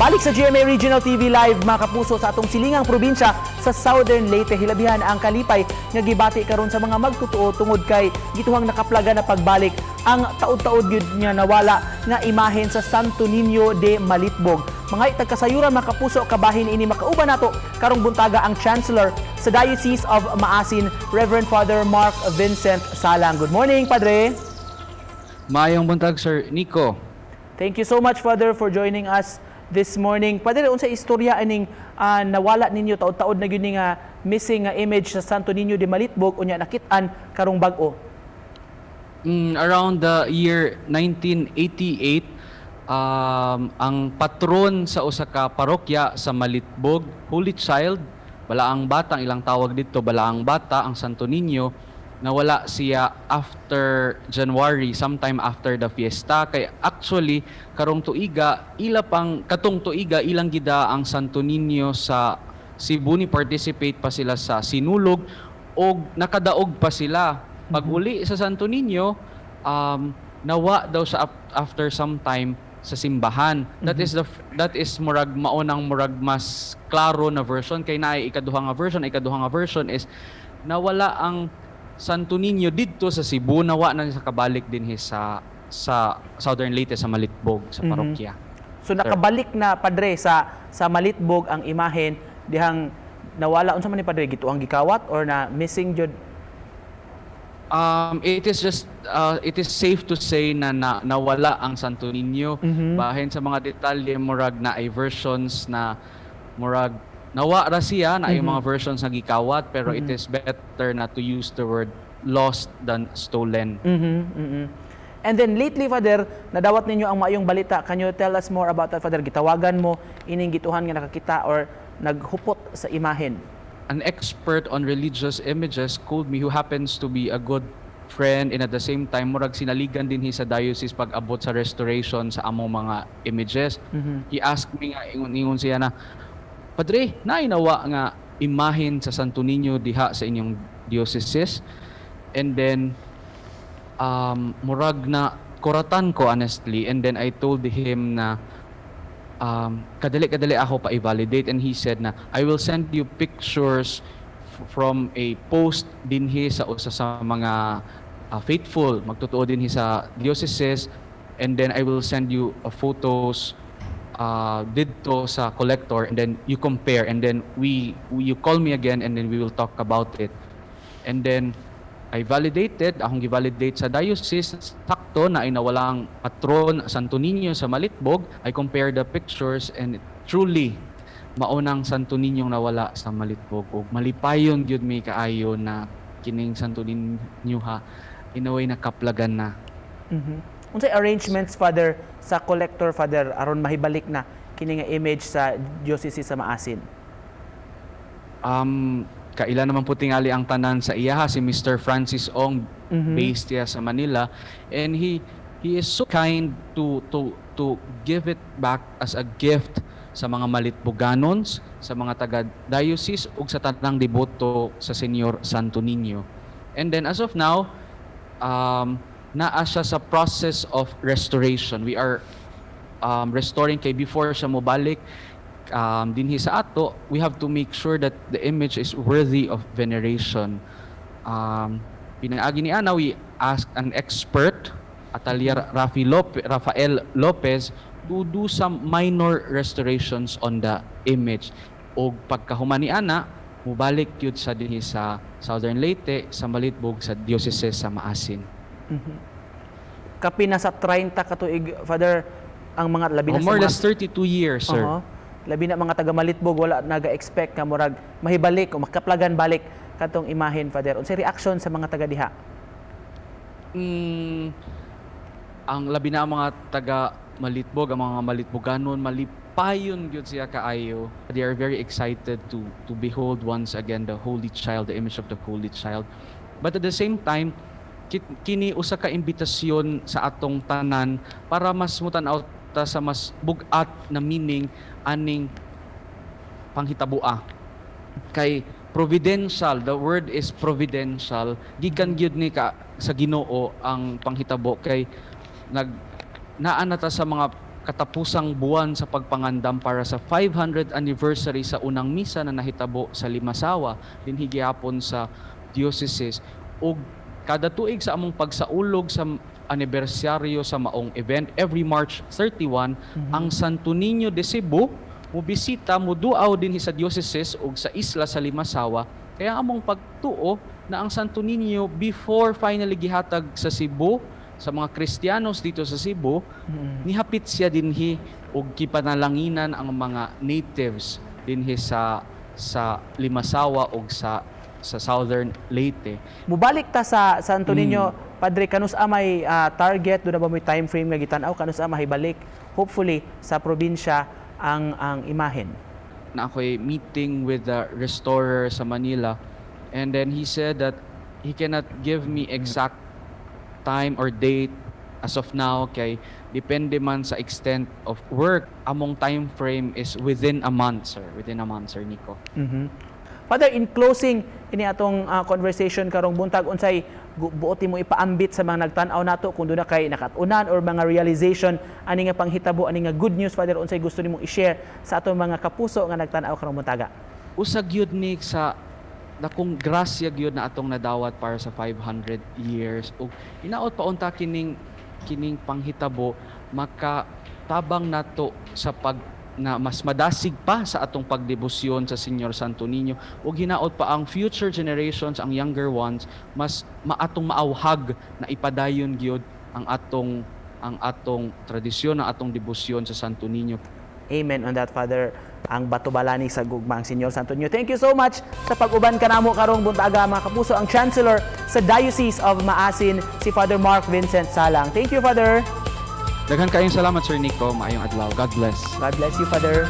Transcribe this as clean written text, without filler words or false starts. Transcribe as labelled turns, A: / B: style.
A: Balik sa GMA Regional TV Live, mga kapuso, sa atong silingang probinsya sa Southern Leyte. Hilabihan ang kalipay nga gibati karon sa mga magtotoo tungod kay gituhang nakaplaga na pagbalik ang taud-taud gyud nga nawala nga imahen sa Santo Niño de Malitbog. Mga tagkasayuran, mga kapuso, kabahin ini, makauban nato karong buntaga ang Chancellor sa Diocese of Maasin, Reverend Father Mark Vincent Salang. Good morning, Padre.
B: Maayong buntag, Sir Nico.
A: Thank you so much, Father, for joining us this morning. Padre, unsa istorya aning nawala ninyo, taod-taod na gyud ni nga missing nga image sa Santo Niño de Malitbog, unya nakit-an karong bag-o?
B: Around the year 1988, ang patron sa usa ka parokya sa Malitbog, Holy Child, Balaang Bata ang ilang tawag dito, Balaang Bata, ang Santo Niño, nawala siya after January, sometime after the fiesta. Kay actually, karong tuiga, ila pang, katong tuiga, ilang gida ang Santo Niño sa Cebu, ni participate pa sila sa Sinulog, og nakadaog pa sila. Pag uli sa Santo Niño, nawa daw siya after some time sa simbahan. That is murag maunang murag mas klaro na version kay naay ikaduha nga version. Ikaduha nga version is nawala ang Santo Niño didto sa Cebu, nawa na siya kabalik dinhi sa Southern Leyte, sa Malitbog, sa parokya.
A: So nakabalik na, Padre, sa Malitbog ang imahen dihang nawala. Unsa man ni, Padre, gituang gikawat or na missing jud?
B: It is safe to say na nawala ang Santo Niño. Bahin sa mga detalye, murag naay versions na murag nawa ra siya, na yung mga versions na gikawat, pero it is better na to use the word lost than stolen.
A: And then lately, Father, nadawat ninyo ang maayong balita. Can you tell us more about that, Father? Gitawagan mo ining gituhan nga nakakita or naghupot sa imahen.
B: An expert on religious images called me, who happens to be a good friend and at the same time murag sinaligan din sa diocese pag abot sa restoration sa among mga images. He asked me nga ingon-ingon siya na, "Padre, naay nawa nga imahen sa Santo Niño diha sa inyong dioceses?" And then murag na kuratan ko, honestly, and then I told him na kadali kadali ako pa i-validate, and he said na, "I will send you pictures from a post dinhi sa usa sa mga faithful magtotoo dinhi sa dioceses, and then I will send you photos didto sa collector, and then you compare, and then we you call me again, and then we will talk about it." And then I validated, akong gi-validate sa diocese, sakto na ay nawalang patron Santo Niño sa Malitbog. I compare the pictures and truly maunang Santo Niño nawala sa Malitbog, ug malipayon gyud mi kaayo na kining Santo Niño ha, in a way, nakaplagan na.
A: Unsay arrangements, Father, sa collector, Father, aron mahibalik na kini nga image sa diocese sa Maasin?
B: Kaila naman po tingali ang tanan sa iyaha, si Mr. Francis Ong, based iya sa Manila, and he is so kind to give it back as a gift sa mga Malitboganons, sa mga taga diocese ug sa tanang deboto sa Señor Santo Niño. And then as of now, naa siya sa process of restoration. We are restoring kay before siya mobalik dinhi sa ato, we have to make sure that the image is worthy of veneration. Pinaagi ni ana, we ask an expert, Atelier Rafael Lopez, to do some minor restorations on the image. Og pagkahuman ni ana, mubalik yun sa dinhi sa Southern Leyte, sa Malitbog, sa diocese sa Maasin.
A: Kapin na sa 30 ka tuig, Father, ang mga labi na
B: Oh,
A: sa
B: more or
A: mga
B: less 32 years, sir.
A: Oho. Labi na mga taga Malitbog, wala naga-expect nga murag mahibalik o makaplagan balik katong imahen, Father. Unsay reaction sa mga taga diha?
B: Ang labi na ang mga taga Malitbog, ang mga Malitboganon, malipayon gyud siya kaayo. They are very excited to behold once again the Holy Child, the image of the Holy Child. But at the same time, kini usa ka imbitasyon sa atong tanan para mas mutan-aw ta sa mas bug-at na meaning aning panghitaboa. Kay providential, the word is providential, gikan gyud ni ka sa Ginoo ang panghitabo kay nag naa na ta sa mga Katapusang buwan sa pagpangandam para sa 500th anniversary sa unang misa na nahitabo sa Limasawa dinhi gihapon sa diocese. Ug kada tuig sa among pagsaulog sa anibersaryo sa maong event every March 31, ang Santo Niño de Cebu mobisita, muduaw dinhi sa diocese ug sa isla sa Limasawa. Kaya among pagtuo na ang Santo Niño, before finally gihatag sa Cebu sa mga Kristiyanos dito sa Cebu, nihapit siya dinhi ug gipanalanginan ang mga natives dinhi sa Limasawa ug sa Southern Leyte.
A: Mubalik ta sa Santo Niño, Padre, kanus-a may target, duna ba may time frame nga gitan-aw, kanus-a mahibalik hopefully sa probinsya ang imahen?
B: Na ako'y meeting with the restorer sa Manila and then he said that he cannot give me exact time or date as of now kay depende man sa extent of work. Among time frame is within a month, sir, within a month, Sir Nico.
A: Father, in closing ini atong conversation karong buntag, unsay buot mo ipaambit sa mga nagtan-aw nato kung duna kay nakat-unan or mga realization ani nga panghitabo, ani nga good news, Father, unsay gusto nimong i-share sa atong mga kapuso nga nagtan-aw karong buntaga?
B: Usa gyud ni sa dakong grasya gyud na atong nadawat para sa 500 years ug inaot pa unta kining panghitabo makatabang nato sa pag na mas madasig pa sa atong pagdebosyon sa Señor Santo Niño ug hinaot pa ang future generations, ang younger ones, mas maatong maawhag na ipadayon gyud ang atong tradisyon, ang atong debosyon sa Santo Niño.
A: Amen on that, Father. Ang batobalani sa gugmang Señor Santo Niño. Thank you so much sa pag-uban kanamo karong buntaga, mga kapuso, ang Chancellor sa Diocese of Maasin, si Father Mark Vincent Salang. Thank you, Father.
B: Daghan kayong salamat, Sir Nico. Maayong adlaw. God bless.
A: God bless you, Father.